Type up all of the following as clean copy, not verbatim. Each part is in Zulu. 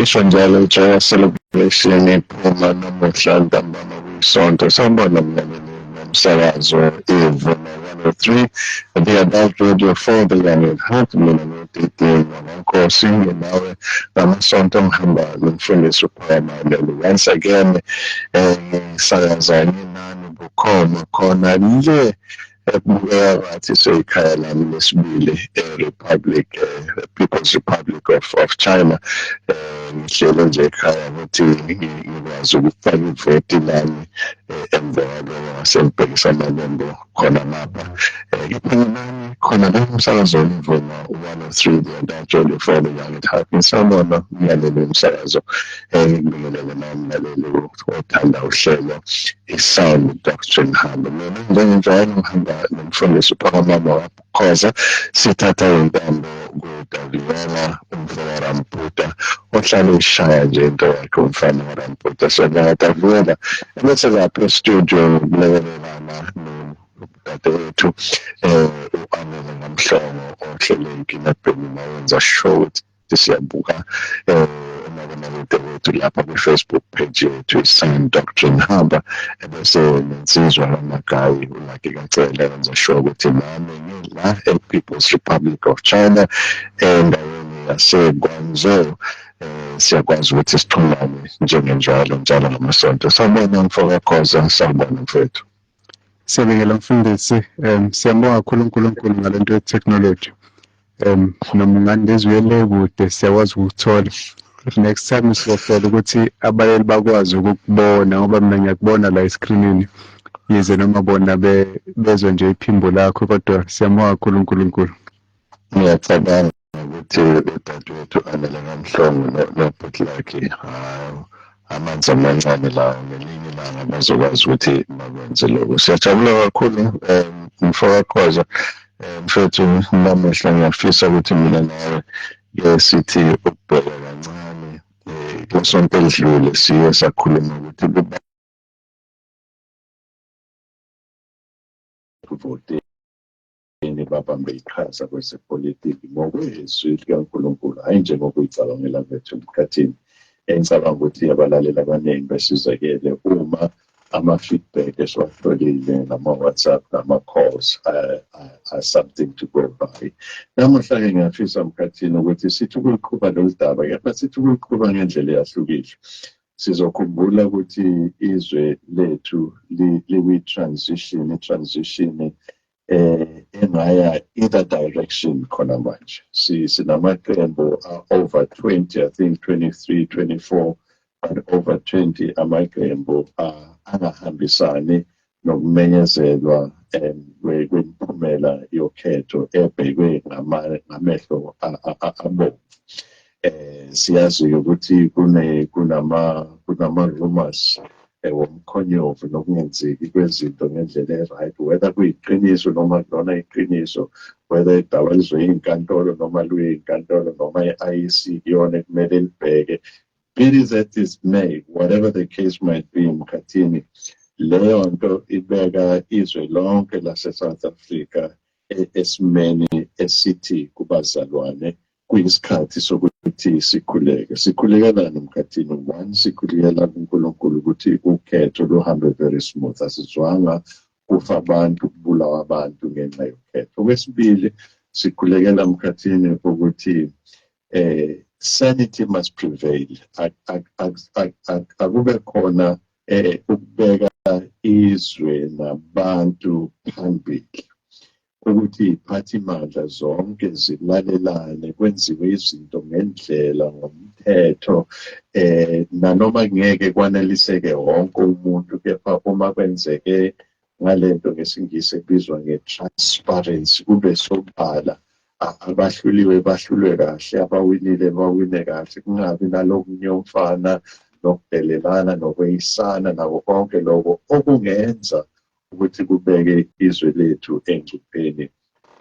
Isho njalo i-Joyous Celebration iphuma namuhla ntambama kuyisonto. Sawubona mlaleli womsakazo iVuma 103, the adult radio for the young at heart. Mina noDidi Nkosi nginawe ngamasonto, ngihamba nomfundisi uPhakama Leli. Once again ngisakaza nginani bukhoma khona le ekubukeka ngathi seyikhaya lami lesibili e-Republic, People's Republic of China. Ngihlele nje ekhaya ukuthi ngikwazi ukufaka ivoti lami, emva kwaloko ngase ngibhekisa amalembo khona lapha. Kepha nginani khona la emsakazweni Vuma 103, the adult radio for the young at heart. Ngisabona umlaleli womsakazo, ngikubingelele nawe mlaleli othanda uhlelo i-Sound Doctrine Hub. Mina njengenjwayelo ngihamba nomfundisi uPhakamama waKhoza, sithatha intambo kuDaviwela umfo kaRamputa ohlale ishaya nje into yakhe umfana kaRamputa. Siyabonga Daviwela. Ebese lapha e-studio ngokulekelelana nodadewethu u-Anele Ngamhlongo ohlele inkinabheni mawenza sure ukuthi siyabuka umabonakude wethu lapha kwi-Facebook page yethu i-Sound Doctrine Hub, ebese nensizwa kaMagayi uLucky Kacele wenza sure ukuthi nami ngila e-People's Republic of China endaweni yase-Guangzhou, siyakwazi ukuthi sixhumane njengenjalo njalo ngamasonto. Sawubona mfoka Khoza, sawubona mfowethu. Siyabingelela mfundisi, siyambonga kakhulu uNkulunkulu ngalento ye-technology. Noma ungandizwe le kude siyakwazi ukukuthola. Next time sizohlela ukuthi abayeli bakwazi ukukubona, ngoba mina ngiyakubona la eskrinini, yize noma bona bezwe nje iphimbo lakho, kodwa siyambonga kakhulu uNkulunkulu. Ngiyacabanga ukuthi udadewethu Anele Ngamhlongo nobhuti lakhe, hawu, amanzi amancane lawo, ngelinye ilanga bazokwazi ukuthi bakwenze lokho. Siyajabula kakhulu mfoka Khoza. Mfethu, namuhla ngiyafisa ukuthi mina nawe ke sithi ukubheka kancane kusonto elidlule siye sakhuluma ukuthi kuvoteni babambe iqhaza kwezepolitiki ngokwezwi likaNkulunkulu, hhayi nje ngokuyicabangela kwethu emkhathini. Engicabanga ukuthi abalaleli abaningi besizekele uma ama-feedback esiwatholile nama-WhatsApp nama-calls are something to go by. Namuhla-ke ngiyafisa mkhathini ukuthi sithi ukuliqhuba lolu daba, kepha sithi ukuliqhuba ngendlela eyahlukile. Sizokhumbula ukuthi izwe lethu likwi-transition, i-transition engaya either direction khona manje. Sinamaqembu over 20, I think 23, 24, but over 20 amaqembu angahambisani nokumenyezelwa kwemiphumela yokhetho ebhekwe ngamehlo abomvu. Siyazi ukuthi kunama rumors womkhonyovu nokungenzeki kwezinto ngendlela e-right, whether kuyiqiniso noma kulona iqiniso, whether idaba lizoya inkantolo noma luye inkantolo noma i-IEC iyona ekumele libheke. Be that it may, whatever the case might be, mkhathini, leyo nto ibeka izwe lonke lase-South Africa esimeni esithi kubazalwane kuyisikhathi sokuthi sikhuleke. Sikhulekelani mkhathini? One, sikhulekela kuNkulunkulu ukuthi ukhetho luhambe very smooth. Asizwanga kufa abantu, kubulawa abantu ngenxa yokhetho. Okwesibili, sikhulekela mkhathini ukuthi sanity must prevail. Akube khona ukubeka izwe nabantu phambili, ukuthi iy'phathimandla zonke zilalelane, kwenziwe izinto ngendlela, ngomthetho, nanoma ngeke kwaneliseke wonke umuntu, kepha uma kwenzeke ngalento ngesingisi ebizwa nge-transparency, kube sobala, abahluliwe bahlulwe kahle, abawinile bawine kahle, kungabi nalokunyomfana nokudelelana nokweyisana nako konke lokho okungenza ukuthi kubeke izwe lethu engcupheni.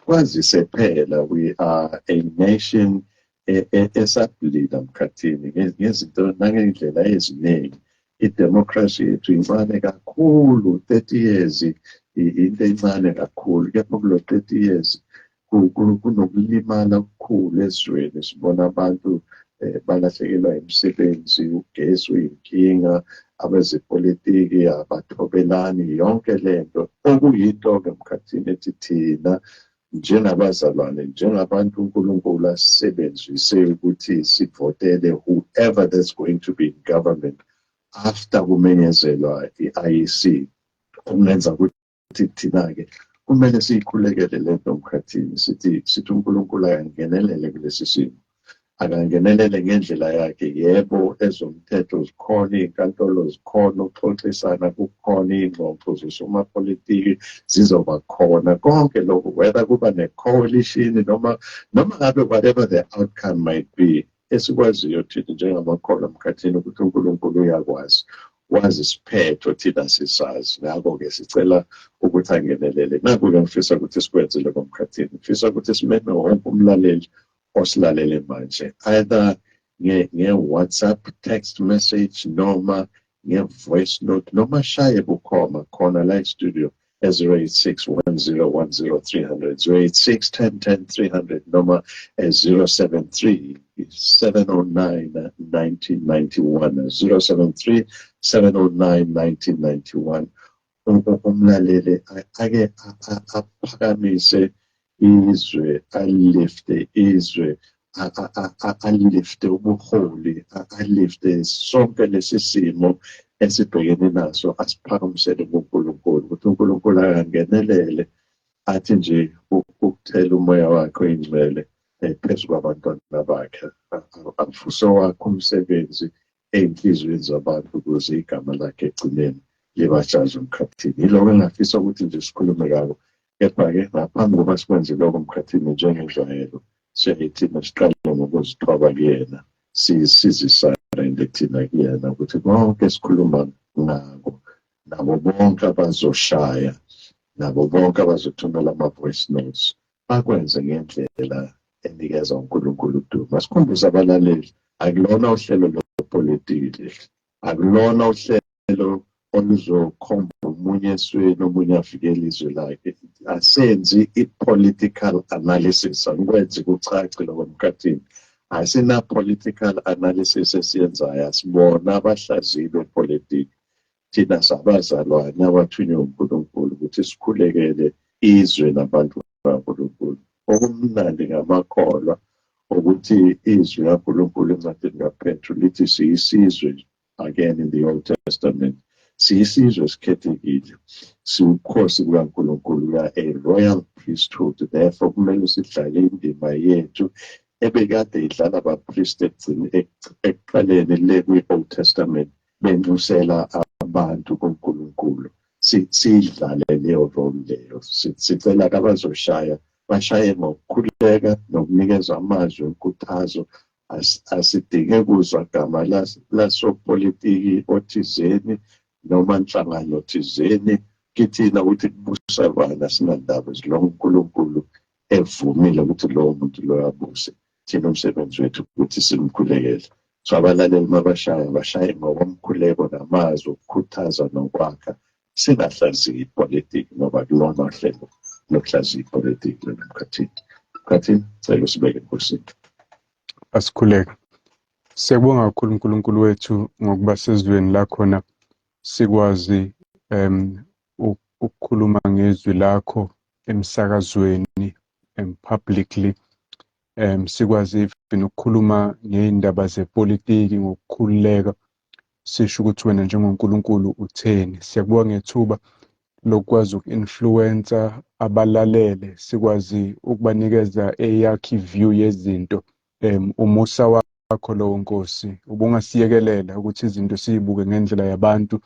Kwazise phela we are a nation esabhilila mkhathini ngezinto nangendlela eziningi. Idemocracy yethu incane kakhulu, 30 years into encane kakhulu, kepha kulo 30 years kunokulimala okukhulu ezweni. Sibona abantu Balahlekelwa imisebenzi, ugesi uyinkinga, abezepolitiki abathobelani, yonke lento okuyinto-ke emkhathini ethi thina njengabazalwane, njengabantu uNkulunkulu asisebenzise ukuthi sivotele whoever that's going to be in government after kumenyezelwa i-IEC, okungenza ukuthi thina-ke kumele siyikhulekele lento emkhathini, sithi uNkulunkulu akangenelele kulesi simo, akangenelele ngendlela yakhe. Yebo, ezomthetho zikhona, iy'nkantolo zikhona, ukuxoxisana kukhona, iy'ngxoxo zosomapolitiki zizoba khona, konke lokhu, whether kuba ne-coalition noma ngabe whatever the outcome might be. Esikwaziyo thina njengamakholwa emkhathini ukuthi uNkulunkulu uyakwazi, wazi isiphetho, thina sisazi. Ngakho-ke sicela ukuthi angenelele. Nakhu-ke ngifisa ukuthi sikwenze lokho mkhathini. Ngifisa ukuthi simeme wonke umlaleli osilalele manje, either nge-WhatsApp text message noma nge-voice note noma shaye bukhoma khona la e-studio e-086 10 10 300, 086 10 10 300, noma e-073 709 1991, 073 709 1991. Umlaleli ake aphakamise izwe, alifte izwe, alifte ubuholi, alifte sonke lesi simo esibhekene naso, asiphakamisele kuNkulunkulu ukuthi uNkulunkulu akangenelele, athi nje ukuthela umoya wakhe oyingcwele phezu kwabantwana bakhe, avuse wakhe umsebenzi ey'nhliziyweni zabantu ukuze igama lakhe egcineni libatshaze emkhathini. Yiloko engingafisa ukuthi nje sikhulume ngako. Kepha-ke ngaphambi kokuba sikwenze lokho emkhathini, njengenjwayelo siyaye thina siqale ngokuzithoba kuyena, sizi-surrender thina kuyena ukuthi konke esikhuluma ngako, nabo bonke abazoshaya, nabo bonke abazothumela ama-voice notes, bakwenze ngendlela enikeza uNkulunkulu udumo. Asikhumbuze abalaleli, akulona uhlelo lopolitiki, akulona uhlelo oluzokhomba omunye esweni, omunye avikele izwe lakhe. Asenzi i-political analysis, angikwenzi kucace lokho emkhathini. Asina-political analysis esiyenzayo, asibona abahlaziyi bepolitiki. Thina sabazalwane abathunywe uNkulunkulu ukuthi sikhulekele izwe nabantu bakaNkulunkulu. Okumnandi ngamakholwa ukuthi izwi kaNkulunkulu encwadini kaPetru lithi siyisizwe, again in the Old Testament, siyisizwe esikhethekile, siwubukhosi bukaNkulunkulu, we are a royal priesthood. Therefore kumele sidlale indima yethu ebekade idlala abapristi ekuqaleni le kwi-Old Testament, benxusela abantu kuNkulunkulu. Siyidlale leyo role leyo. Sicela abazoshaya bashaye ngokukhuleka nokunikeza amazwi enkuthazo. Asidinge kuzwa gama lasopolitiki othizeni noma nhlangano thizeni kithina ukuthi kubusa bani, asinandaba, as long uNkulunkulu evumile ukuthi lowo muntu loyo abuse. Thina umsebenzi wethu ukuthi simkhulekele. So abalaleli mabashaya, bashaye ngokomkhuleko namazwi okukhuthaza nokwakha, singahlaziyi ipolitiki ngoba kulona hlelo lokuhlaziya ipolitiki lona mkhathini. Mkhathini, cela usibeke enkosini. Asikhuleke. Siyabonga kakhulu uNkulunkulu wethu ngokuba sezweni lakhona sikwazi ukukhuluma ngezwi lakho emsakazweni, publicly, sikwazi even ukukhuluma ngey'ndaba zepolitiki ngokukhululeka, sisho ukuthi wena njengoNkulunkulu utheni. Siyakubonga ngethuba lokwazi uku-influence abalalele, sikwazi ukubanikeza eyakho i-view yezinto. Umusa wakho lowo Nkosi, ubungasiyekelela ukuthi izinto siyibuke ngendlela yabantu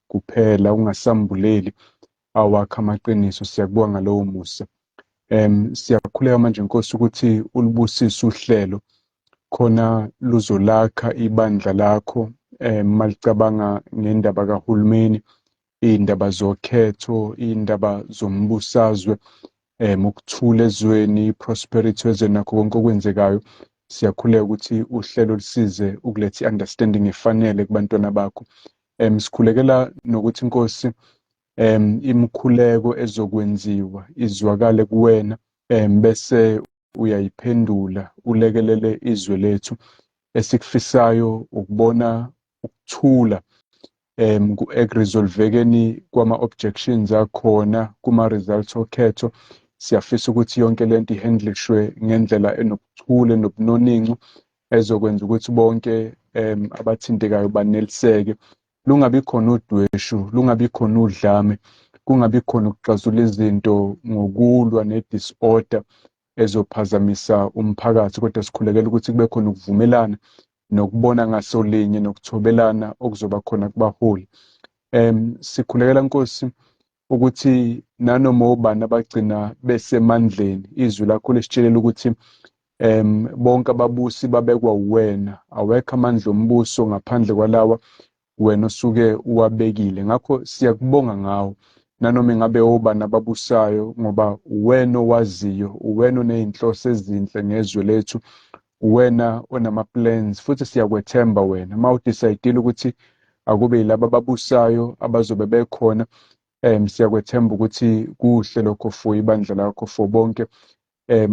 kuphela, ungasambuleli awakho amaqiniso. Siyakubonga ngalowo musa. Siyakhuleka manje Nkosi ukuthi ulibusise uhlelo khona luzolakha ibandla lakho, malicabanga ngendaba kahulumeni, iy'ndaba zokhetho, iy'ndaba zombusazwe, ukuthula ezweni, i-prosperity ezweni, nakho konke okwenzekayo. Siyakhuleka ukuthi uhlelo lusize ukuletha i-understanding efanele kubantwana bakho. Sikhulekela nokuthi Nkosi, imikhuleko ezokwenziwa izwakale kuwena, bese uyayiphendula, ulekelele izwe lethu. Esikufisayo ukubona ukuthula ekuresolvekeni kwama-objections akhona kuma-results okhetho. Siyafisa ukuthi yonke lento ihandlishwe ngendlela enobuchule nobunoninco ezokwenza ukuthi bonke abathintekayo baneliseke. Lungabi khona udweshu, lungabi khona udlame, kungabi khona ukuxazula izinto ngokulwa ne-disorder ezophazamisa umphakathi, kodwa sikhulekela ukuthi kube khona ukuvumelana nokubona ngasolinye nokuthobelana okuzoba khona kubaholi. Sikhulekela Nkosi ukuthi nanoma obani abagcina besemandleni, izwi lakho lisitshelela ukuthi bonke ababusi babekwa uwena, awekho amandla ombuso ngaphandle kwalawa wena osuke uwabekile. Ngakho siyakubonga ngawo nanoma ingabe obani ababusayo, ngoba uwena owaziyo, uwena oney'nhloso ezinhle ngezwe lethu, uwena onama-plans, futhi siyakwethemba wena. Uma udecide ukuthi akube yilaba ababusayo abazobe bekhona, siyakwethemba ukuthi kuhle lokho for ibandla lakho, for bonke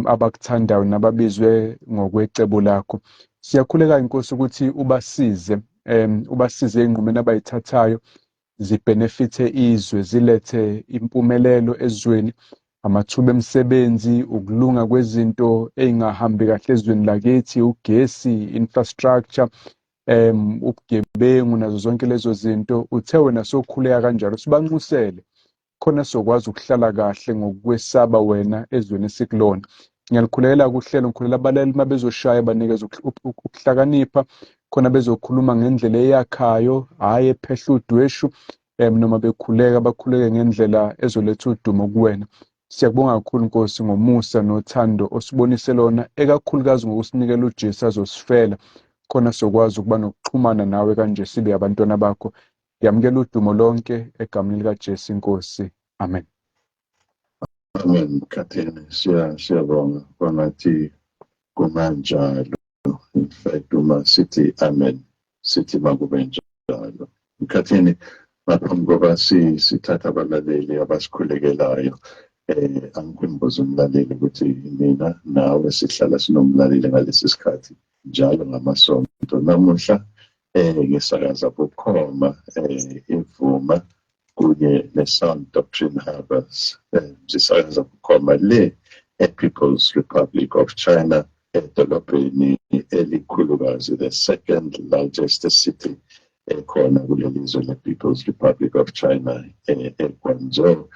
abakuthandayo nababizwe ngokwecebo lakho. Siyakhuleka inkosi ukuthi ubasize, ubasize ey'nqumeni abayithathayo zibenefithe izwe, zilethe impumelelo ezweni, amathuba emisebenzi, ukulunga kwezinto ey'ngahambi kahle ezweni lakithi, ugesi, infrastructure, ubugebengu nazo zonke lezo zinto. Uthe wena sokhuleka kanjalo, sibanxusele khona sokwazi ukuhlala kahle ngokwesaba wena ezweni esikulona. Ngiyalikhulekela kuhlelo, ngikhulela abalaleli uma bezoshaya banikeze ukuhlakanipha khona bezokhuluma ngendlela eyakhayo, hhayi ephehla udweshu, noma bekhuleka bakhuleke ngendlela ezoletha udumo kuwena. Siyakubonga kakhulu Nkosi ngomusa nothando osibonise lona, ekakhulukazi ngokusinikela uJesu azosifela khona sokwazi ukuba nokuxhumana nawe kanje sibe abantwana bakho. Yamukela udumo lonke egameni likaJesu inkosi. Amen. Amen. Mkhathini, siyabonga kwangathi kunganjalo. In fact, uma sithi amen, sithi makube njalo. Mkhathini, ngaphambi koba sithatha abalaleli abasikhulekelayo, angikhumbuze umlaleli ukuthi mina nawe sihlala sinomlaleli ngalesi sikhathi njalo ngamasonto. Namuhla ngisakaza bukhoma ivuma kunye ne-Sound Doctrine Harvest, sisakaza bukhoma le e-People's Republic of China, edolobheni elikhulukazi, the second largest city ekhona kuleli zwe le-People's Republic of China, eGuangzhou,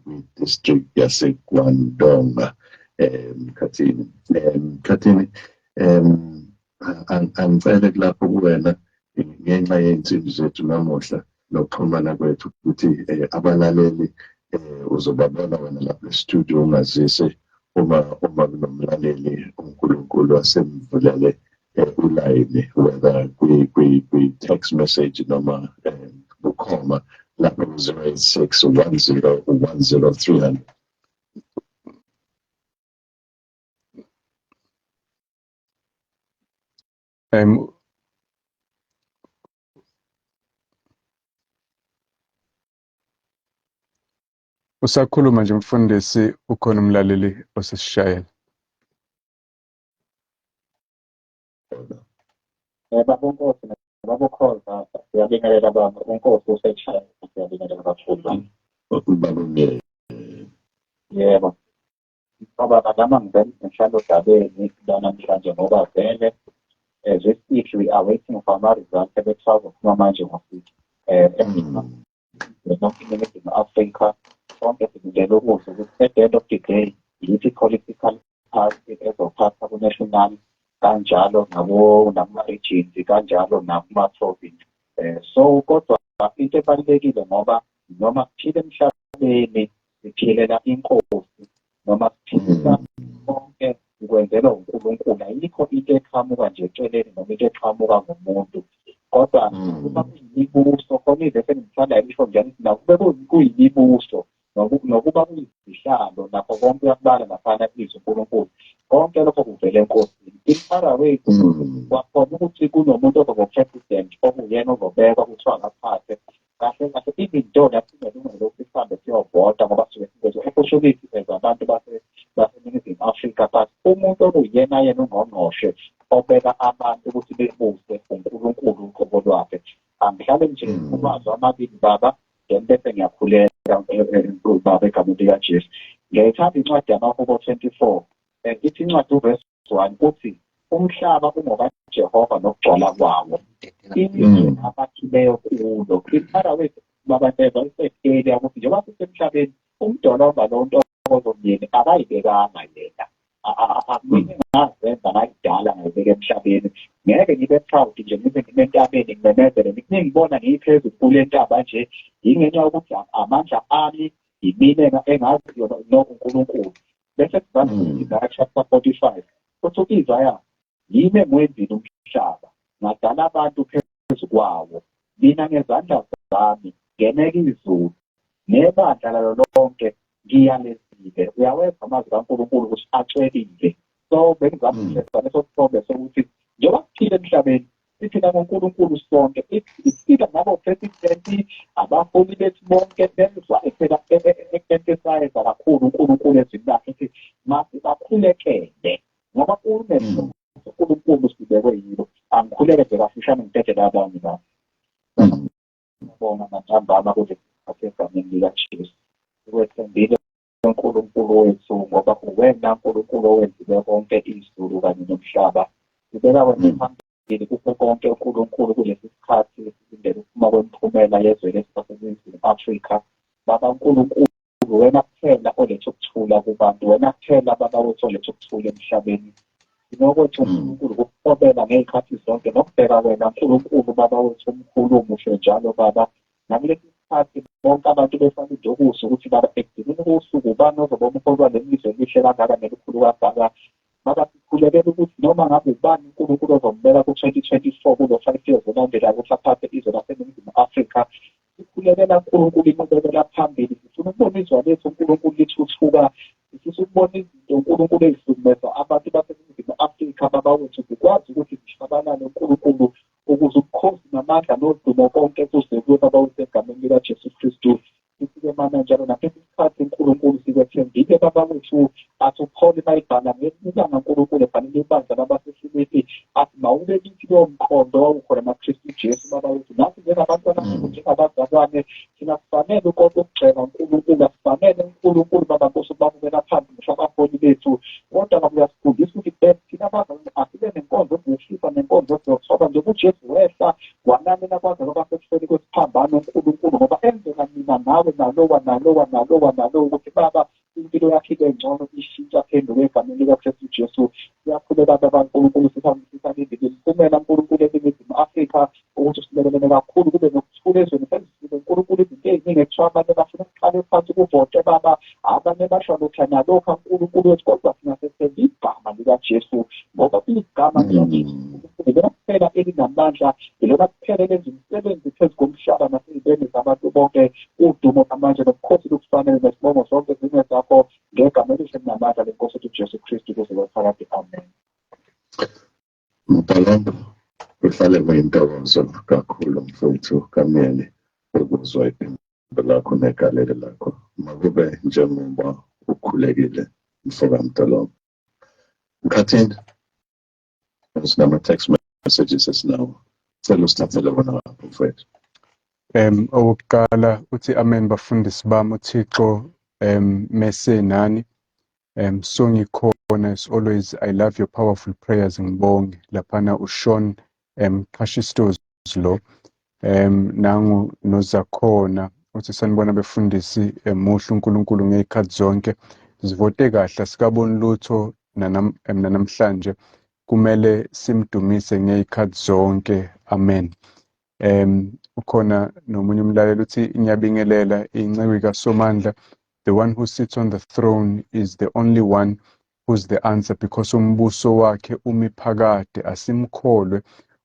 kwi-district yaseGuangdong. Mkhathini, Mkhathini, angicele kulapho kuwena ngenxa yey'nsimbi zethu namuhla nokuxhumana kwethu ukuthi abalaleli uzobabona wena lapha e-studio, ungazise uma kunomlaleli uNkulunkulu asemvulele ulayini, whether kwi-text message noma bukhoma lapha ku-086 10 10 300. Usakhuluma nje mfundisi, ukhona umlaleli osesishayela. Baba uNkosi baba uKhoza, siyabingelela baba uNkosi useshayela, siyabingelela kakhulu. Baba. Yebo. Baba, nami ngivele ngihlala odabeni lanamhlanje ngoba vele as we speak we are waiting for ama-results ebekuthiwa azophuma manje ngo-6. Yonke iNingizimu Afrika sonke silindele ukuzwa ukuthi at the end of the day yiphi political party ezophatha ku-national, kanjalo nakuma-regions, kanjalo nakuma-province. So kodwa into ebalulekile, ngoba noma siphila emhlabeni siphilela inkosi, noma siphila konke ukwenzelwa uNkulunkulu, ayikho into eqhamuka nje eceleni noma into eqhamuka ngomuntu. Kodwa uma kuyimibuso, khona ivesi engithandayo isho njalo ukuthi nakube kuyimibuso nokuba kuyizihlalo nakho konke uyakubala laphana izwi uNkulunkulu, konke lokho kuvela enkosini. In other ways, kwakhona ukuthi kunomuntu ozoba president okuyena ozobekwa kuthiwa akaphathe kahle kahle, even though nasinelungelo lokuthi sihambe siyovota ngoba suke siveze opportunity as abantu baseNingizimu Afrika, but Umuntu okuyena yena ungqongqoshe obeka abantu ukuthi bebuse uNkulunkulu uqobo lwakhe. Angihlale nje kumazwi amabili baba, then bese ngiyakhuleka baba egameni likaJesu. Ngiyayithanda incwadi yamaHubo 24. Ithi incwadi uverse 1 uthi umhlaba ungokaJehova nokugcwala kwawo, izwe abakhileyo kulo. In other words, baba Nteza isekelya ukuthi njengoba sisemhlabeni umdolomba lo Ntokozo Myeni akayibekanga yena. Mina ngazenza ngayidala ngayibeka emhlabeni. Ngeke ngibe proud nje ngibe ngime entabeni ngimemezele ngibona ngiyiphezulu kule ntaba nje, yingenxa yokuthi amandla ami yimina engaziyo no uNkulunkulu. Bese sizama Isaiah chapter 45 uthi u-Isaiah, yimi engiwenzile umhlaba, ngadala abantu phezu kwawo, mina ngezandla zami ngeneka izulu nebandla lalo lonke ngiyalezile. Uyawezwa amazwi kaNkulunkulu ukuthi acwebile. So bengizama ukuveza leso sithombe sokuthi njengoba siphila emhlabeni sithina ngoNkulunkulu sonke, isika nabo president, abaholi bethu bonke, bezwa phela e-emphasize kakhulu uNkulunkulu ezwini lakhe ukuthi masibakhulekele ngoba uNkulunkulu sibekwe yilo. Angikhuleke nje kafushane ngidedele abanye la. Ngibonga mantambama kuze egameni likaJesu. Sikwethembile uNkulunkulu wethu ngoba uwena uNkulunkulu owenzile konke izulu kanye nomhlaba. Sibeka wena phambili kukho konke uNkulunkulu kulesi sikhathi esilindele ukuphuma kwemiphumela yezwe lethu laseNingizimu Afrika. Baba uNkulunkulu, wena kuphela oletha ukuthula kubantu, wena kuphela Baba wethu oletha ukuthula emhlabeni. Sinokwethu uNkulunkulu ukuthobela ngey'khathi zonke nokubheka wena uNkulunkulu Baba wethu omkhulu omuhle njalo Baba. Nakulesi sikhathi bonke abantu besalinde ukuzwa ukuthi Baba ekugcineni kosuku ubani ozoba umholi waleli lizwe elihle kangaka nelikhulu kangaka. Baba sikhulekela ukuthi noma ngabe ubani uNkulunkulu ozombeka ku-2024 kulo 5 years olandelayo ukuthi aphathe izwe laseNingizimu Afrika. Sikhulekela uNkulunkulu inqubekela phambili, sifuna ukubona izwe lethu uNkulunkulu lithuthuka, sifisa ukubona izinto uNkulunkulu ezihlukumeza abantu baseNingizimu Afrika Baba wethu zikwazi ukuthi zishabalale uNkulunkulu, ukuze ubukhosi namandla nodumo konke kuze kuwe Baba wethu egameni likaJesu Kristu. Sifike mana njalo nakulesi sikhathi uNkulunkulu sikwethembile Baba wethu. Athi uPaul mayibhala ngelanga uNkulunkulu ebhalela ibandla labaseFilipi athi mawube kithi lowo mqondo wawukhona naKristu Jesu Baba wethu. Nathi njengabantwana bakho, njengabazalwane, thina sifanele kodwa ukugxeka uNkulunkulu, asifanele uNkulunkulu Baba Nkosi ukubabukela phansi ngisho abaholi bethu, kodwa Baba uyasifundisa ukuthi thina abazalwane asibe nenkonzo yokuhlisa nenkonzo yokuthoba nje. UJesu wehla walalela kwaze kwaba sekufeni kwesiphambano uNkulunkulu, ngoba enzela mina nawe nalowa nalowa nalowa nalowa ukuthi Baba impilo yakhe ibe ngcono, ishintsha phenduke egameni likaKristu Jesu. Siyakhuleka Baba uNkulunkulu, sisalindile imiphumela uNkulunkulu eNingizimu Afrika ukuthi silekelele kakhulu kube nokuthula ezweni. Sezisile uNkulunkulu izinto ey'ningi ekuthiwa abanye bafuna ukuqala phansi kuvote Baba, abanye basho lokhu nalokhu uNkulunkulu wethu, kodwa thina sethemba igama likaJesu, ngoba igama likaJesu ilona kuphela elinamandla, ilona kuphela elenza umsebenzi phezu komhlaba nasey'ntweni zabantu bonke. Udumo namanje nobukhosi lukufanele nesibongo zonke zime zakho ngegama elihle namandla lenkosi ethu Jesu Kristu kuze kube amen. Mdalomba, kuhlale kuyintokozo kakhulu mfowethu kaMyeni ukuzwa iphimbo lakho negalelo lakho. Makube njengoba ukhulekile mfoka Mdalomba. Mkhathini, sinama-text messages esinawo. Cela usithathele wona lapho mfowethu. Okokuqala uthi amen bafundisi bami, uThixo mese nani. So ngikhona as always. I love your powerful prayers, ngibonge. Laphana uSean Qashistos lo. Nangu nozakhona uthi sanibona befundisi, muhle uNkulunkulu ngezikhathi zonke. Sivote kahle asikaboni lutho nanamhlanje, kumele simdumise ngezikhathi zonke, amen. Ukhona nomunye umlaleli uthi ngiyabingelela inceku kaSomandla. The one who sits on the throne is the only one who's the answer, because umbuso wakhe umi phakade. Asimkholwe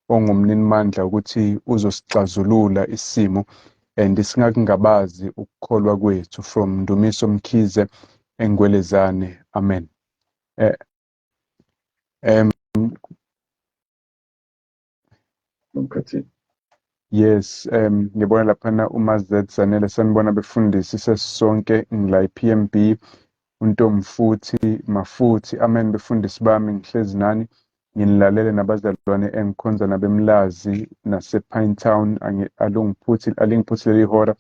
ongumninimandla ukuthi uzosixazulula isimo and singakungabazi ukukholwa kwethu. From Ndumiso Mkhize eNgwelezane, amen. Mkhathini. Yes, ngibona laphana uMazet Zanele, sanibona befundisi sesonke ngila PMB. uNtomfuthi Mafuthi. Amen befundisi bami, ngihlezi nani nginilalele nabazalwane engikhonza nabemlazi nase-Pinetown. Alungiphuthi alingiphuthi leli hora,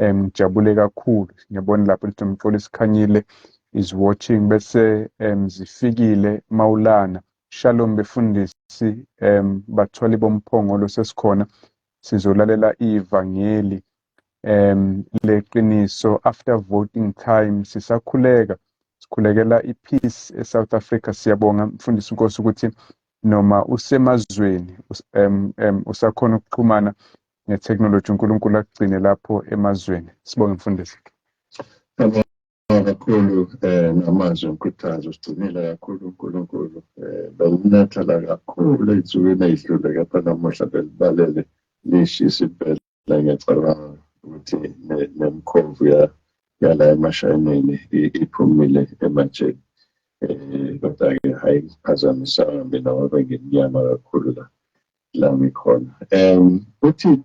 ngijabule kakhulu. Ngiyabona lapho lithi uMxolisi Khanyile is watching. Bese zifikile Maulana. Shalom befundisi, bathwali bomphongolo, sesikhona sizolalela ivangeli leqiniso after voting time. Sisakhuleka, sikhulekela i-peace eSouth Africa. Siyabonga mfundisi Nkosi ukuthi noma usemazweni usakhona ukuxhumana nge-technology. uNkulunkulu akugcine lapho emazweni. Sibonge mfundisi. Kakhulu namazwi enkuthazo. Sigcinile kakhulu uNkulunkulu. Belinetha la kakhulu ey'nsukwini ey'dlule, kepha namuhla belibalele, lishisa impela. Ngiyacabanga ukuthi nemkhovu yala emashayineni iphumile ematsheni. Kodwa-ke hhayi, ngiphazamisanga mina ngoba ngimnyama kakhulu la la ngikhona. Uthi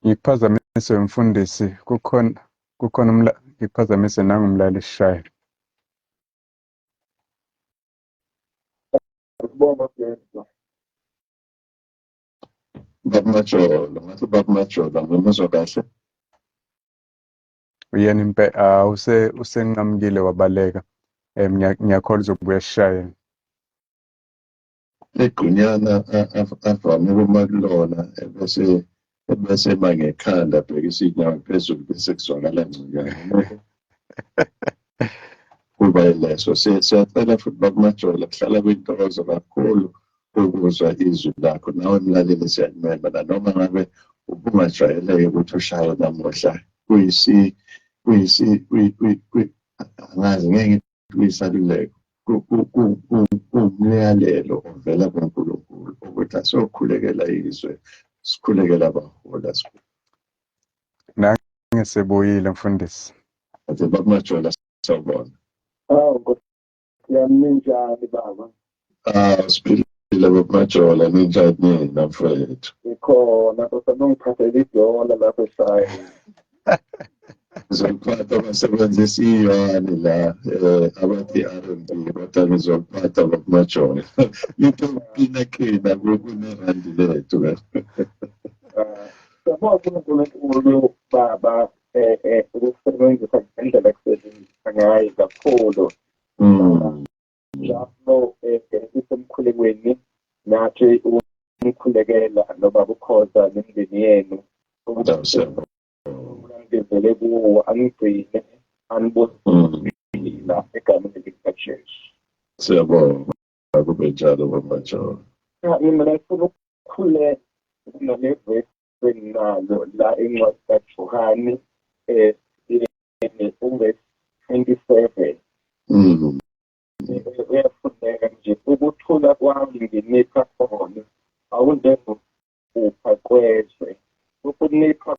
Ngikuphazamise mfundisi, kukhona ngikuphazamise nangumlali sishaya. Ngibonga Jesu. Baba Majolo, ngathi Baba Majolo, ngimuzwa kahle? Uyena impe use usenqamukile wabaleka. Ngiyakholwa uzobuya sishaye. Egqunyana avame ukuma kulona ebese ema ngekhanda, abhekisa iy'nyawo phezulu, bese kuzwakala ngconywana. Kuba yileso. Siyacela futhi Baba Majola, kuhlala kuyintokozo kakhulu ukuzwa izwi lakho. Nawe mlaleli siyakumema, nanoma ngabe ubungajwayeleke ukuthi ushaye namuhla, kuyisi kuyisi angazi, ngeke ngithi kuyisaluleko, kuwumyalelo ovela kuNkulunkulu ukuthi asokhulekela izwe, sikhulekela abaholi. Nangesebuyile mfundisi. Athi Baba Majola, sawubona. Awu Nkosi yami, ninjani baba? Ah, siphilile Baba Majola, ninjani nina mfowethu? Ngikhona Nkosi yami, ungiphathele idola lapho eshayini. Ngizoliphatha, basebenzisa iyuani la, abathi i-RMB, kodwa ngizoliphatha Baba Majola. Litho qina qina kunerandi lethu. Siyabonga uNkulunkulu baba ukusebenzisa ngendlela ekusebenzisa ngayo kakhulu. Njalo isemkhulekweni nathi umkhulekela noma kukhoza nemindeni yenu. Ngivele kuwo angigcine anibusile egameni likaJesu. Siyabonga, kube njalo Baba Majola. Mina ngifuna ukukhuleka nale verse enginalo la, incwadi kaJohane uvesi 27. Uyafundeka nje: "Ukuthula kwami nginipha khona, awunjengokupha kwezwe. Ukunipha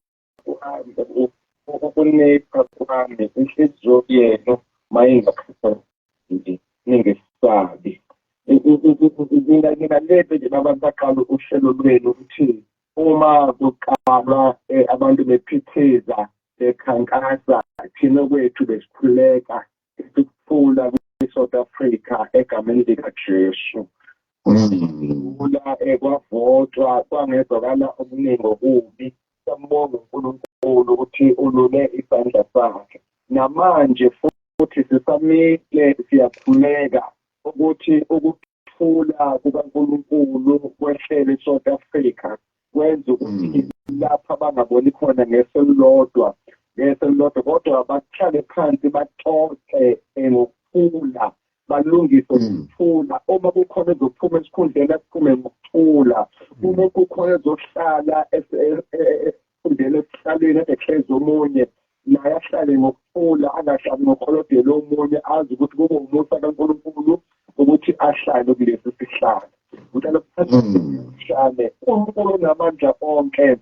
kwami, inhliziyo yenu mayingakhathazeki, ningesabi." Ngingalebe nje abantu baqala uhlelo lwenu ukuthi uma kuqalwa abantu bephithiza bekhankasa, thina kwethu besikhuleka ukuthula kwi-South Africa egameni likaJesu. Kula kwavotwa, kwangezwakala okuningi okubi. Siyambonga uNkulunkulu ukuthi ulule isandla sakhe. Namanje futhi sisamile, siyakhuleka ukuthi ukuthula kukaNkulunkulu kwehlele eSouth Africa, kwenze ukuthi lapha bangaboni khona ngeso elilodwa ngeso elilodwa, kodwa bahlale phansi baxoxe ngokuthula, balungise ngokuthula. Uma kukhona ezophuma esikhundleni, aphume ngokuthula. Uma kukhona ezohlala esikhundleni, esihlalweni ade kuhlezi omunye, naye ahlale ngokuthula, angahlali ngokukolodela omunye, azi ukuthi kube umusa kaNkulunkulu ukuthi ahlale kulesi sihlalo. Ngicela ukuthatha uNkulunkulu namandla onke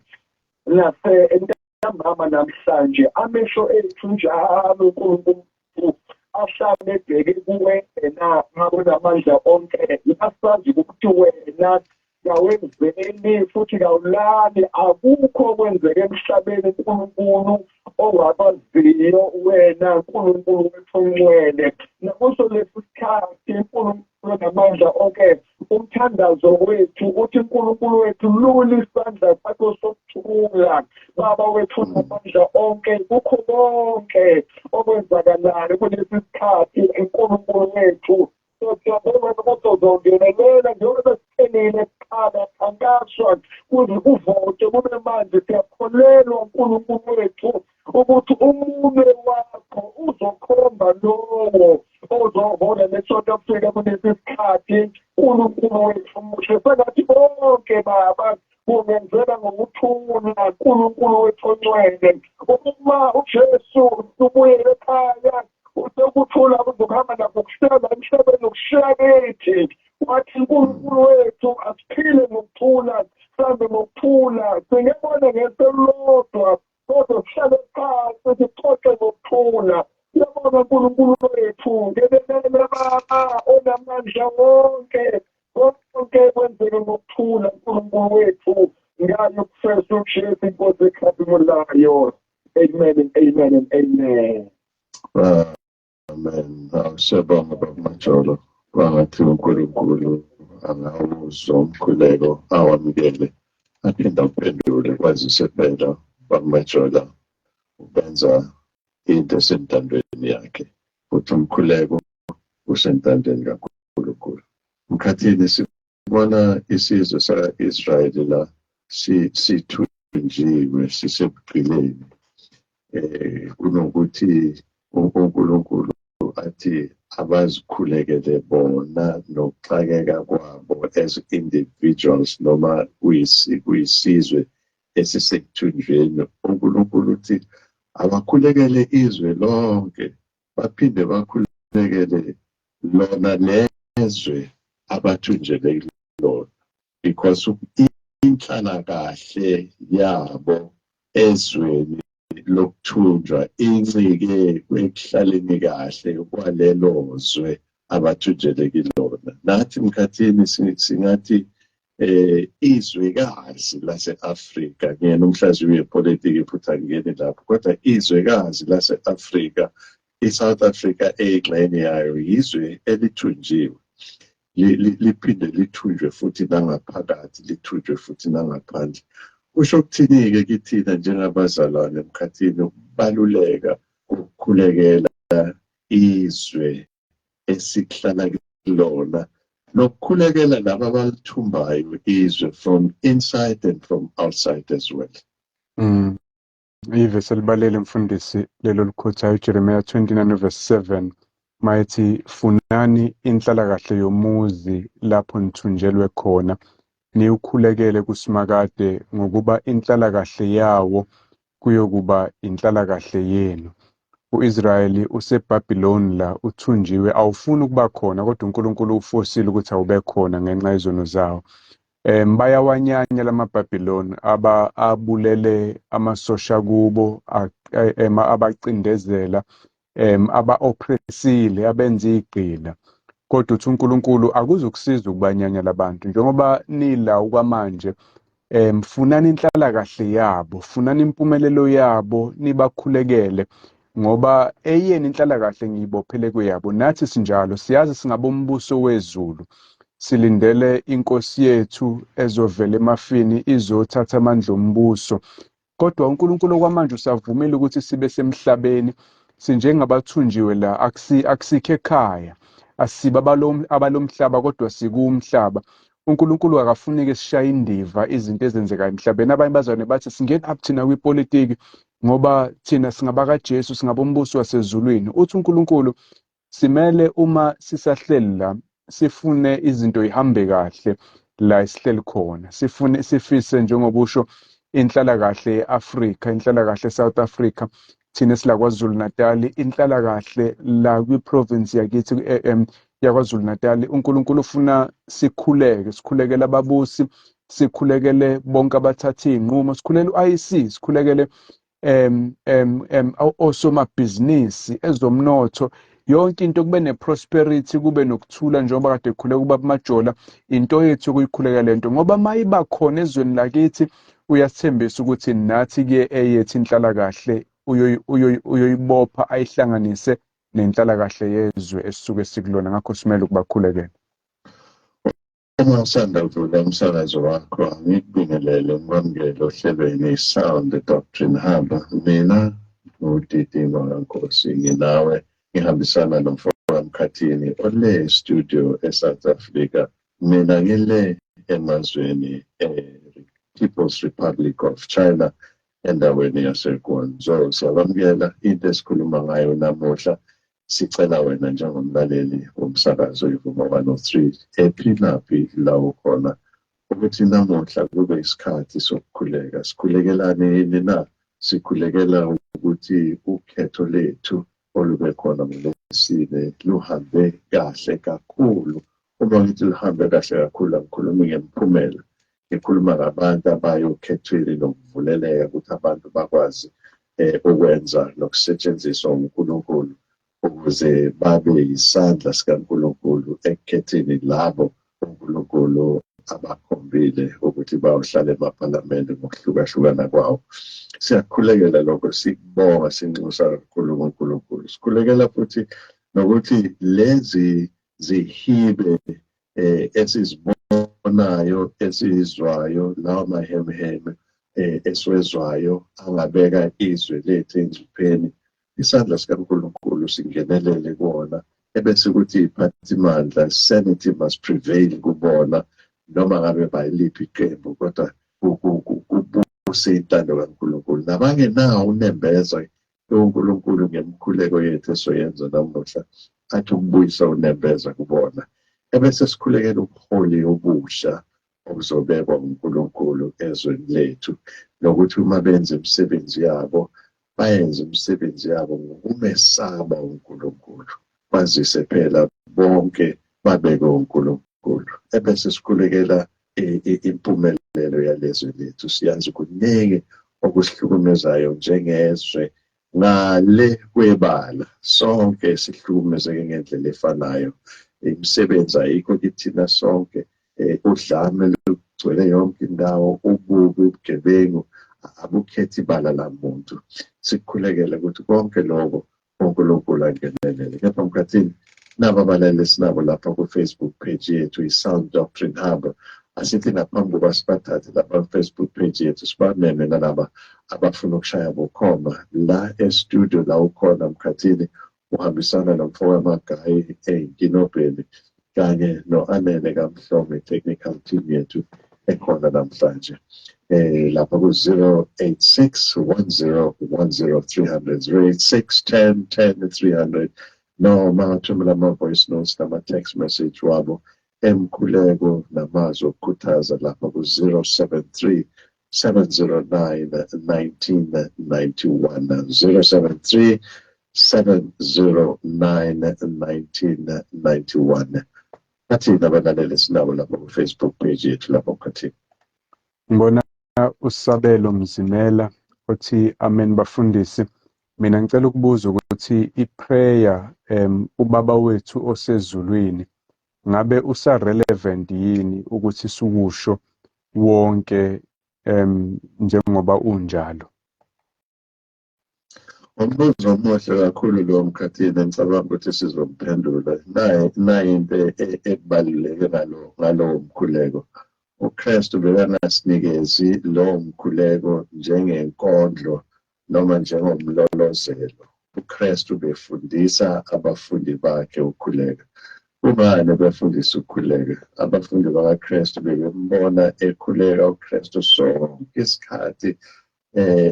nase entambama namhlanje, amehlo ethu njalo uNkulunkulu ahlale ebheke kuwena ngakunamandla onke. Asazi ukuthi wena kawenzeni futhi kawulali, akukho okwenzeka emhlabeni uNkulunkulu. Ongabaziyo wena, Nkulunkulu wethu ongcwele. Nakuso lesi sikhathi, Nkulunkulu namandla onke, umthandazo wethu uthi, Nkulunkulu wethu, lula isandla sakho sokuthula, Baba wethu namandla onke, kukho konke okwenzakalayo kulesi sikhathi. Nkulunkulu wethu, siyabonga ukuthi uzongenelela njengoba sesithenile kuqala khankaswa kuze kuvote kube manje. Siyakholelwa, Nkulunkulu wethu, ukuthi umunwe wakho uzokhomba lowo ozohola le-South Africa kulesi sikhathi. Nkulunkulu wethu muhle, sengathi bonke, Baba, kungenzeka ngokuthula. Nkulunkulu wethu ongcwele, uma uJesu ubuyele ekhaya, usekuthula kuzokuhamba nakho kuhlala emhlabeni ukushiya kithi. Wathi, Nkulunkulu wethu, asiphile ngokuthula, sihambe ngokuthula, singebona ngeselodwa, kodwa sihlale phansi sixoxe ngokuthula. Siyabonga, Nkulunkulu wethu. Ngenelele, Baba onamandla wonke, konke kwenzeke ngokuthula, Nkulunkulu wethu, ngayo Kristu Jesu inkosi ekhazimulayo. Amen and amen and amen. Amen. Siyabonga, Baba Majolo. Kwangathi uNkulunkulu angawuzwa umkhuleko, awamukele, aphinde awuphendule, kwazise phela Baba Majola ubenza into esentandweni yakhe, futhi umkhuleko usentandweni kaNkulunkulu. Mkhathini, sibona isizwe saka-Israyeli la sithunjiwe, sisebugqileni. Kunokuthi uNkulunkulu athi abazikhulekele bona nokuxakeka kwabo as individuals noma kuyisizwe esisekuthunjweni, uNkulunkulu uthi abakhulekele izwe lonke, baphinde bakhulekele lona lezwe abathunjelwe kulona, because inhlalakahle yabo ezweni lokuthunjwa incike ekuhlaleni kahle kwalelo zwe abathunjelwe kilona. Nathi, mkhathini, singathi izwekazi lase-Afrika, ngiyena umhlaziyi wepolitiki futhi angingeni lapho, kodwa izwekazi lase-Afrika, i-South Africa eyingxenye yayo, yizwe elithunjiwe, liphinde lithunjwe futhi nangaphakathi, lithunjwe futhi nangaphandle. Kusho ukuthini-ke kithina njengabazalwane, emkhathini, ukubaluleka kokukhulekela izwe esihlala kulona nokukhulekela laba abalithumbayo izwe from inside and from outside as well? Ivesi elibalele, mfundisi, lelo likhothayo, Jeremiah 29 verse 7, mayethi, "Funani inhlalakahle yomuzi lapho nithunjelwe khona, niwukhulekele kuSimakade, ngokuba inhlalakahle yawo kuyokuba inhlalakahle yenu." U-Israyeli useBhabhiloni la, uthunjiwe, awufuni ukuba khona, kodwa uNkulunkulu ufosile ukuthi awube khona ngenxa yezono zawo. Bayawanyanya lamaBhabhiloni aba abulele amasosha kubo, abacindezela, aba-oppressile, abenza igqila, kodwa uthi uNkulunkulu akuzukusiza ukubanyanya labantu njengoba nila okwamanje. Funani inhlalakahle yabo, funani impumelelo yabo, nibakhulekele, ngoba eyeni inhlalakahle ngiyibophele kuyabo. Nathi sinjalo, siyazi singabombuso wezulu, silindele inkosi yethu ezovela emafini izothatha amandla ombuso, kodwa uNkulunkulu okwamanje usavumile ukuthi sibe semhlabeni, sinjengabathunjiwe la, akusikho ekhaya, asiba abalomhlaba, kodwa sikumhlaba. uNkulunkulu akafunike sishaye indiva izinto ezenzekayo emhlabeni. Abanye bazalwane bathi singena up thina kwipolitiki ngoba thina singabakaJesu, singabombuso wasezulwini. Uthi uNkulunkulu simele uma sisahleli la sifune izinto ihambe kahle la esihleli khona, sifune, sifise, njengoba usho, inhlalakahle ye-Afrika, inhlalakahle e-South Africa, thina esila KwaZulu Natal, inhlalakahle la kwi-province yakithi yaKwaZulu Natal. uNkulunkulu ufuna sikhuleke, sikhulekele ababusi, sikhulekele bonke abathatha izinqumo, sikhulekele u-IEC, sikhulekele em em em osomabhizinisi, ezomnotho, yonke into kube ne-prosperity, kube nokuthula, njengoba kade khuleka ubaba Majola. Into yethu ukuyikhuleka lento, ngoba mayiba khona ezweni lakithi, uyasithembisa ukuthi nathi ke eyethu inhlalakahle. uyoyibopha ayihlanganise nenhlalakahle yezwe esisuke sikulona, ngakho simele ukubakhulekela. Uma usanda kuvula umsakazo wakho, ngikubingelele ngikwamukele ohlelweni Sound Doctrine Hub. Mina nguDidi Nkosi, nginawe ngihambisana nomfoka Mkhathini ole studio eSouth Africa. Mina ngile emazweni e-People's Republic of China, endaweni yaseGuangzhou. Siyabamukela. Into esikhuluma ngayo namuhla, sicela wena njengomlaleli womsakazo iVuma 103 ephilaphi la ukhona ukuthi namuhla kube isikhathi sokukhuleka. Sikhulekelani yini na? Sikhulekela ukuthi ukhetho lethu olube khona ngolwesine luhambe kahle kakhulu. Uma ngithi luhambe kahle kakhulu, angikhulumi ngemphumela, ngikhuluma ngabantu abayokhethweni nokuvuleleka ukuthi abantu bakwazi ukwenza nokusetshenziswa uNkulunkulu ukuze babe yisandla sikaNkulunkulu ekukhetheni labo uNkulunkulu abakhombile ukuthi bayohlala emaphalamende ngokuhlukahlukana kwawo. Siyakhulekela lokho, sikubonga, sinxusa kakhulu ngoNkulunkulu. Sikhulekela futhi nokuthi lezi zihibe esizibonayo, esizwayo, lawa mahemheme esiwezwayo angabeka izwe lethu engcupheni, isandla sikaNkulunkulu singenelele kuwona, ebese kuthi iphathimandla, sanity must prevail kubona, noma ngabe bayiliphi iqembu, kodwa kubuse intando kaNkulunkulu. Nabangenawo unembeza, uNkulunkulu ngemkhuleko yethu esoyenza namuhla athi ukubuyisa unembeza kubona. Ebese sikhulekela ubuholi obusha obuzobekwa uNkulunkulu ezweni lethu, nokuthi uma benza imisebenzi yabo, bayenze imisebenzi yabo ngokumesaba uNkulunkulu, bazise phela bonke babeke uNkulunkulu. Ebese sikhulekela impumelelo yalezwe lethu. Siyazi kuningi okusihlukumezayo njengezwe ngale kwebala, sonke sihlukumezeke ngendlela efanayo. Imisebenzi ayikho kithina sonke, udlame lugcwele yonke indawo, ububi, ubugebengu abukhethi ibala lamuntu. Sikhulekele ukuthi konke lokho uNkulunkulu angenelele. Kepha Mkhathini, nabo abalaleli esinabo lapha ku-Facebook page yethu i-Sound Doctrine Hub, asithi ngaphambi kokuba sibathathe lapha ku-Facebook page yethu, sibameme nalaba abafuna ukushaya bukhoma la e-studio la ukhona Mkhathini, uhambisana nomfoka Magayi eyinkinobheni kanye no-Anele Kamhlome, technical team yethu ekhona namhlanje, lapha ku-086 10 10 300, 086 10 10 300, noma thumela ama-voice notes nama-text message wabo emkhuleko namazwi okukhuthaza lapha ku-073 709 1991, 073 709 1991. Bathini abalaleli sinabo lapha ku-Facebook page yethu lapho, Mkhathini? Ngibona uSabelo Mzimela othi, "Amen bafundisi, mina ngicela ukubuza ukuthi i-prayer ubaba wethu osezulwini ngabe usa relevant yini ukuthi sikusho wonke njengoba unjalo?" Umbuzo omuhle kakhulu lo, Mkhathini, ngicabanga ukuthi sizomphendula. Nayi into ekubaluleke ngalowo mkhuleko. UKristu bekangasinikezi lowo mkhuleko njengenkondlo noma njengomlolozelo. UKristu befundisa abafundi bakhe ukukhuleka. Kungani befundisa ukukhuleka? Abafundi bakaKristu bebembona ekhuleka uKristu sonke isikhathi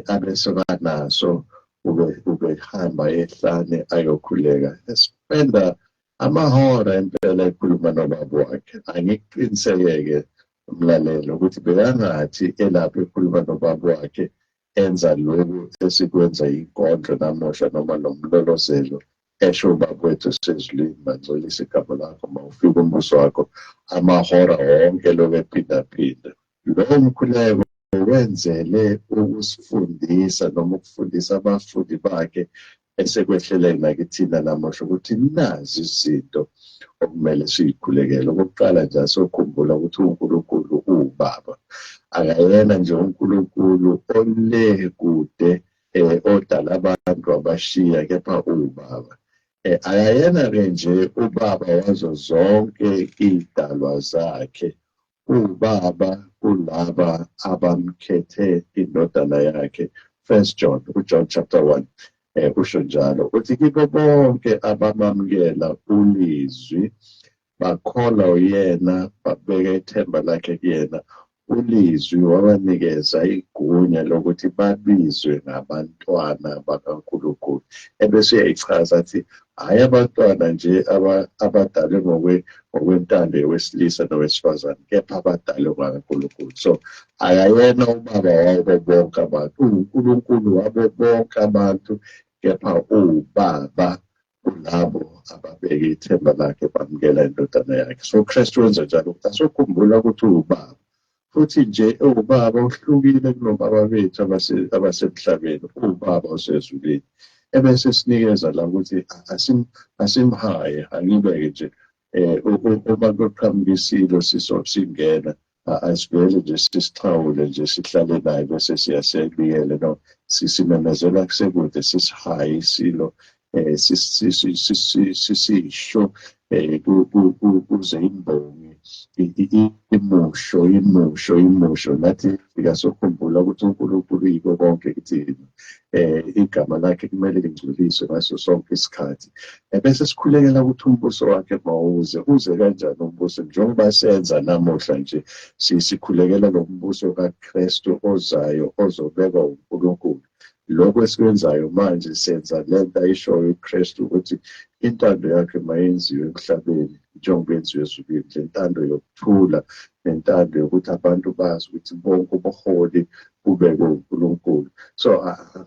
abesebanaso, ubehamba ehlane ayokhuleka, espenda amahora impela ekhuluma nobaba wakhe. Angikuqinisekeke umlalelo ukuthi bekangathi elapho ekhuluma nobaba wakhe enza lokhu esikwenza inkondlo namuhla noma nomlolozelo, esho, "Ubaba wethu osezulwini, mangcwelisa igama lakho, mawufike umbuso wakho," amahora wonke lokhu ephindaphinda. Lowo mkhuleko wenzele ukusifundisa noma ukufundisa abafundi bakhe, esekwehleleni nakithina namuhla, ukuthi nazi izinto okumele siyikhulekele. Okokuqala nje, asokhumbula ukuthi uNkulunkulu uwubaba, akayena nje uNkulunkulu ole kude. Odala abantu abashiya, kepha uwubaba. Akayena-ke nje ubaba wazo zonke iy'dalwa zakhe, uwubaba kulaba abamkhethe indodana yakhe. First John, uJohn chapter 1 usho njalo, uthi kibo bonke abamamukela ulizwi, bakholwa uyena, babeka ithemba lakhe kuyena, ulizwi wabanikeza igunya lokuthi babizwe ngabantwana bakaNkulunkulu. Ebese uyayichaza, athi hhayi abantwana nje abadalwe ngokwentando yowesilisa nowesifazane, kepha abadalwe ngakaNkulunkulu. So akayena ubaba wabo bonke abantu, uwuNkulunkulu wabo bonke abantu, kepha uwubaba kulabo ababeke ithemba lakhe, bamukela indodana yakhe. So Kristu wenza njalo ukuthi asokhumbula ukuthi uwubaba, futhi nje uwubaba uhlukile kunobaba bethu abasemhlabeni, uwubaba osezulwini. Ebese sinikeza la ukuthi asimhaye, angibeke nje uma kuqhamuka isilo singena, asivele nje sisixhawule nje, sihlale naye, bese siyasebiyele. No, sisimemezela kusekude, sisihaye isilo, sisisho kuze imbongi imusho imusho imusho. Nathi fika sokhumbula ukuthi uNkulunkulu uyiko konke kithina, igama lakhe kumele lingcweliswe ngaso sonke isikhathi, bese sikhulekela ukuthi umbuso wakhe mawuze. Uze kanjani umbuso? Njengoba senza namuhla nje, sikhulekela lo mbuso kaKristu ozayo, ozobekwa uNkulunkulu. Lokho esikwenzayo manje, senza lento ayishoyo uKristu ukuthi intando yakhe mayenziwe emhlabeni njengoba yenziwe ezulwini, le ntando yokuthula nentando yokuthi abantu bazi ukuthi bonke ubuholi bubekwe uNkulunkulu. So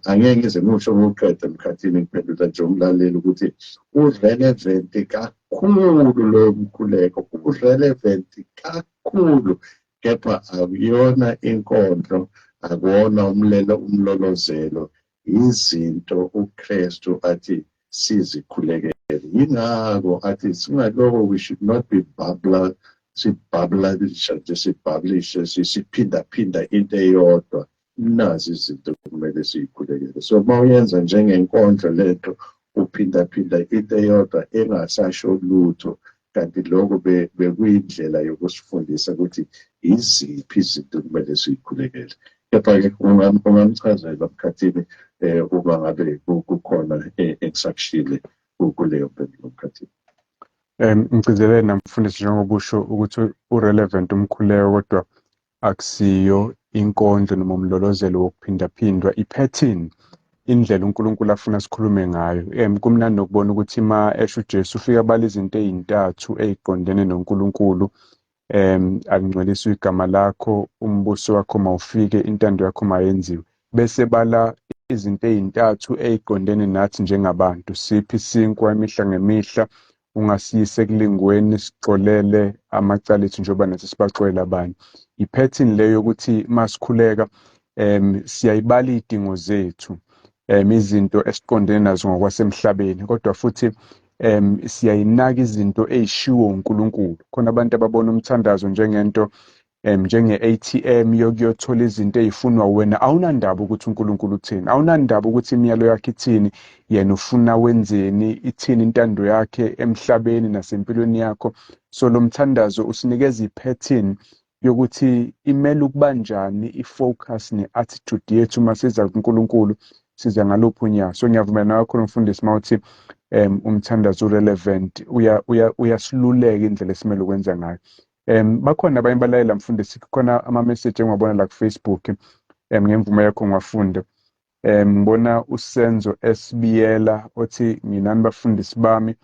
angeke ngize ngisho ngokuqeda emkhathini, ngiphendula nje umlaleli ukuthi u-relevant kakhulu lo mkhuleko, u-relevant kakhulu, kepha akuyona inkondlo, akuwona umlelo, umlolozelo, izinto uKristu athi sizikhulekele. Yingakho athi singaloko, we should not be babbler, sibhabhulisha nje, sibhabhulishe, siphindaphinda into eyodwa. Nazi izinto kumele siyikhulekele. So uma uyenza njengenkondlo lento, uphindaphinda into eyodwa engasasho lutho, kanti lokho bekuyindlela yokusifundisa ukuthi iziphi izinto kumele siyikhulekele. Kepha-ke ungamchazela mkhathini uma ngabe kukhona engisakushile kuleyo mpendulo, mkhathini. Ngigcizelele namfundisi, njengoba usho ukuthi u-relevant umkhuleko, kodwa akusiyo inkondlo noma umlolozelo wokuphindaphindwa, i-pattern, indlela uNkulunkulu afuna sikhulume ngayo. Kumnandi nokubona ukuthi ma esho uJesu, ufika abala izinto ey'ntathu ey'qondene noNkulunkulu: akungcweliswe igama lakho, umbuso wakho mawufike, intando yakho mayenziwe. Bese bala izinto ey'ntathu ey'qondene nathi njengabantu: siphi isinkwa imihla ngemihla, ungasiyise ekulingweni, sixolele amacala ethu njengoba nathi sibaxolela abanye. I-pattern leyo yokuthi masikhuleka siyayibala iy'dingo zethu, izinto esiqondene nazo ngokwasemhlabeni, kodwa futhi siyayinaka izinto ey'shiwo uNkulunkulu. Khona abantu ababona umthandazo njengento njenge-ATM yokuyothola izinto ey'funwa wena. Awunandaba ukuthi uNkulunkulu uthini, awunandaba ukuthi imiyalo yakhe ithini, yena ufuna wenzeni, ithini intando yakhe emhlabeni nasempilweni yakho. So lo mthandazo usinikeza i-pattern yokuthi imele ukuba njani i-focus ne-attitude yethu uma siza kuNkulunkulu, siza ngaluphi unyawo. So ngiyavumelana kakhulu mfundisi uma uthi umthandazo u-relevant, uyasiluleka indlela esimele ukwenza ngayo. Bakhona abanye balalela mfundisi, kukhona ama-message engiwabona la ku-Facebook, ngemvume yakho ngiwafunde. Ngibona uSenzo Esibiyela othi, "Nginani bafundisi bami,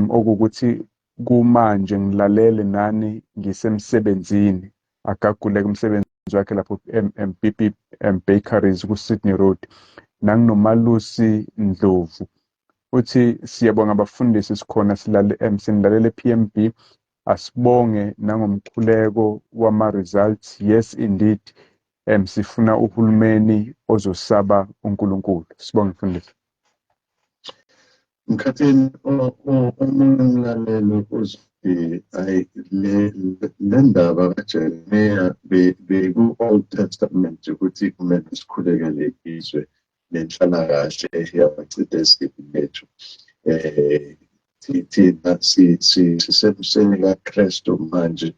okuwukuthi kumanje ngilalele nani ngisemsebenzini." Agagule kumsebenzi wakhe lapho MBB Bakeries ku-Sydney Road. Nanginomalusi Ndlovu uthi, "Siyabonga abafundisi, sikhona silale sinilalele PMB. Asibonge nangomkhuleko wama-results. Yes indeed, sifuna uhulumeni ozosaba uNkulunkulu." Sibonge mfundisi. Mkhathini, omunye umlaleli uthi ayi, le ndaba kaJeremiya beku-Old Testament ukuthi kumele sikhulekele izwe nenhlalakahle yabacindezeli bethu. Thina sisemseni kaKristu manje,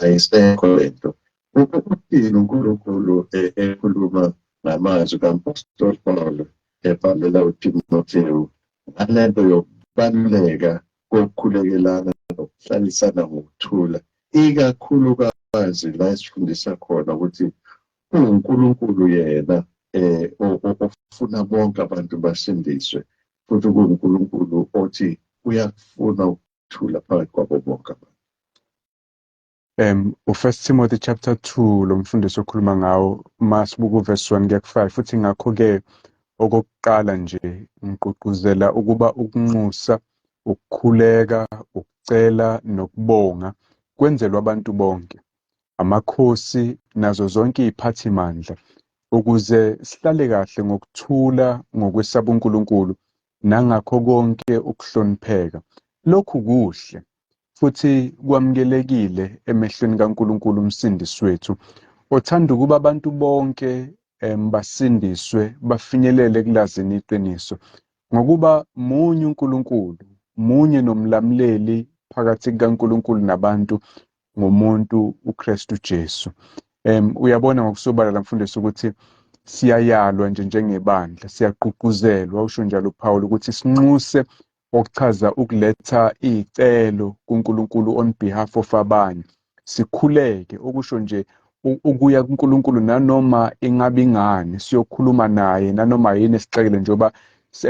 ayisekho lento. Ukuthini uNkulunkulu ekhuluma ngamazwi kaMpostoli Paulo ebhalela uTimotheo ngalento yokubaluleka kokukhulekelana nokuhlalisana ngokuthula, ikakhulukazi la esifundisa khona ukuthi uNkulunkulu yena ofuna bonke abantu basindiswe, futhi kuNkulunkulu othi uyakufuna ukuthula phakathi kwabo bonke abantu? U-First Timothy chapter 2 lo mfundisi okhuluma ngawo, masibuka uverse 1 kuya ku-5, futhi ngakho-ke okokuqala nje ngigqugquzela ukuba ukunxusa, ukukhuleka, ukucela nokubonga kwenzelwe abantu bonke, amakhosi nazo zonke iziphathimandla, ukuze sihlale kahle ngokuthula ngokwesaba uNkulunkulu nangakho konke ukuhlonipheka. Lokhu kuhle futhi kwamukelekile emehlweni kaNkulunkulu umsindisi wethu, othanda ukuba abantu bonke basindiswe bafinyelele ekulazini iqiniso. Ngokuba munye uNkulunkulu, munye nomlamuleli phakathi kukaNkulunkulu nabantu, ngomuntu uKristu Jesu. Uyabona ngokusobala la mfundisi ukuthi siyayalwa nje njengebandla, siyagqugquzelwa, usho njalo uPaul, ukuthi sinxuse, okuchaza ukuletha icelo kuNkulunkulu on behalf of abanye, sikhuleke, okusho nje ukuya kuNkulunkulu nanoma ingabe ingani, siyokhuluma naye nanoma yini esixekele, njengoba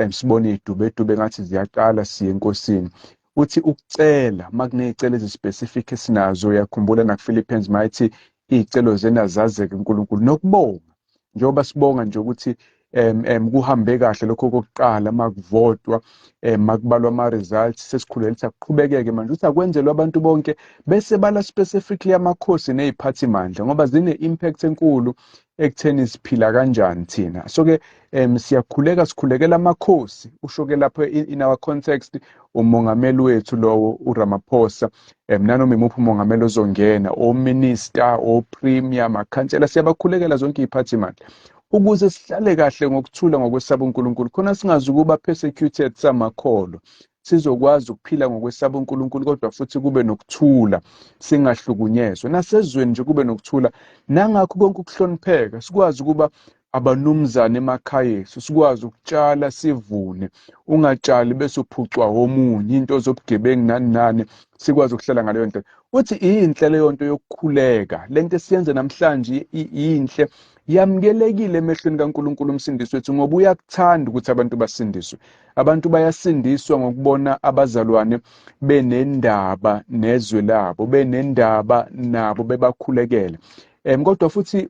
sibona idubedube ngathi ziyaqala, siye enkosini. Uthi ukucela makuney'celo ezi-specific esinazo, uyakhumbula naku-Philippians mayithi iy'celo zena zazeke kuNkulunkulu, nokubonga, njengoba sibonga nje ukuthi kuhambe kahle lokho kokuqala makuvotwa, makubalwa ama-results, sesikhulele ukuthi akuqhubekeke manje, ukuthi akwenzelwe abantu bonke, bese bala specifically amakhosi ney'phathimandla, ngoba zine-impact enkulu ekutheni siphila kanjani thina. So-ke siyakhuleka, sikhulekela amakhosi, usho-ke lapho in our context umongameli wethu lowo uRamaphosa, nanoma imuphi umongameli ozongena, ominister, opremier, amakhansela, siyabakhulekela zonke iy'phathimandla ukuze sihlale kahle ngokuthula ngokwesaba uNkulunkulu, khona singazi ukuba persecuted samakholwa, sizokwazi ukuphila ngokwesaba uNkulunkulu, kodwa futhi kube nokuthula, singahlukunyezwa nasezweni nje, kube nokuthula nangakho konke ukuhlonipheka, sikwazi ukuba abanumzane emakhaya ethu, sikwazi ukutshala sivune, ungatshali bese uphucwa omunye, into zobugebengu nani nani, sikwazi ukuhlala ngaleyo ndlela. Uthi iyinhle leyo nto yokukhuleka, lento esiyenze namhlanje iyinhle, yamukelekile emehlweni kaNkulunkulu umsindisi wethu, ngoba uyakuthanda ukuthi abantu basindiswe. Abantu bayasindiswa ngokubona abazalwane benendaba nezwe labo, benendaba nabo, bebakhulekele. Kodwa futhi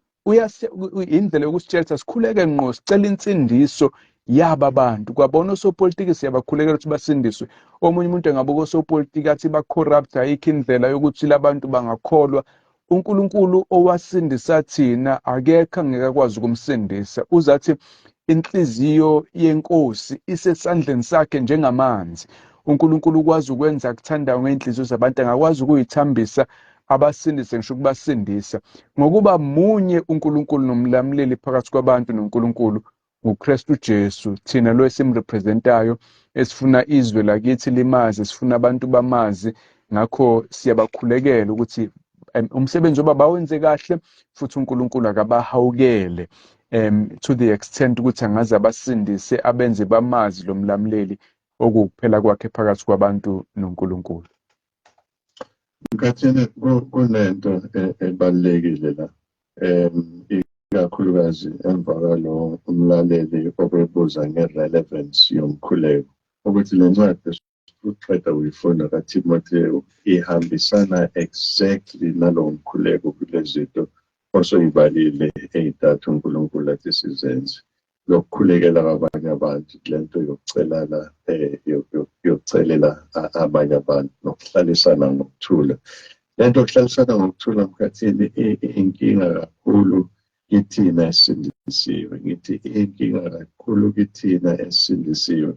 indlela yokusitshela sikhuleke ngqo, sicela insindiso yaba bantu. Kwabona osopolitiki siyabakhulekela ukuthi basindiswe. Omunye umuntu engabuka osopolitiki athi ba-corrupt, ayikho indlela yokuthi labantu bangakholwa. uNkulunkulu owasindisa thina akekho angeke akwazi ukumsindisa. Uzathi inhliziyo yenkosi isesandleni sakhe njengamanzi. uNkulunkulu ukwazi ukwenza akuthandayo ngey'nhliziyo zabantu, angakwazi ukuyithambisa abasindise, ngisho ukubasindisa, ngokuba munye uNkulunkulu nomlamuleli phakathi kwabantu noNkulunkulu, nguKristu Jesu. Thina lo esimrepresentayo, esifuna izwe lakithi limazi, sifuna abantu bamazi, ngakho siyabakhulekela ukuthi umsebenzi obaba bawenze kahle, futhi uNkulunkulu akabahawukele to the extent ukuthi angaze abasindise, abenze bamazi lo mlamuleli okuwukuphela kwakhe phakathi kwabantu noNkulunkulu. Nkathini, kunento ebalulekile la, ikakhulukazi emva kwalo umlaleli obebuza nge-relevance yomkhuleko, ukuthi le ncwadi uqeda uyifunda kaTimotheo ihambisana exactly nalowo mkhuleko kule zinto osoyibalile ey'ntathu uNkulunkulu athi sizenze, lokukhulekela kwabanye abantu, lento yokucelana, yokucelela abanye abantu, nokuhlalisana ngokuthula. Lento yokuhlalisana ngokuthula, mkhathini, inkinga kakhulu. Kithina esindisiwe, ngithi inkinga kakhulu kithina esindisiwe,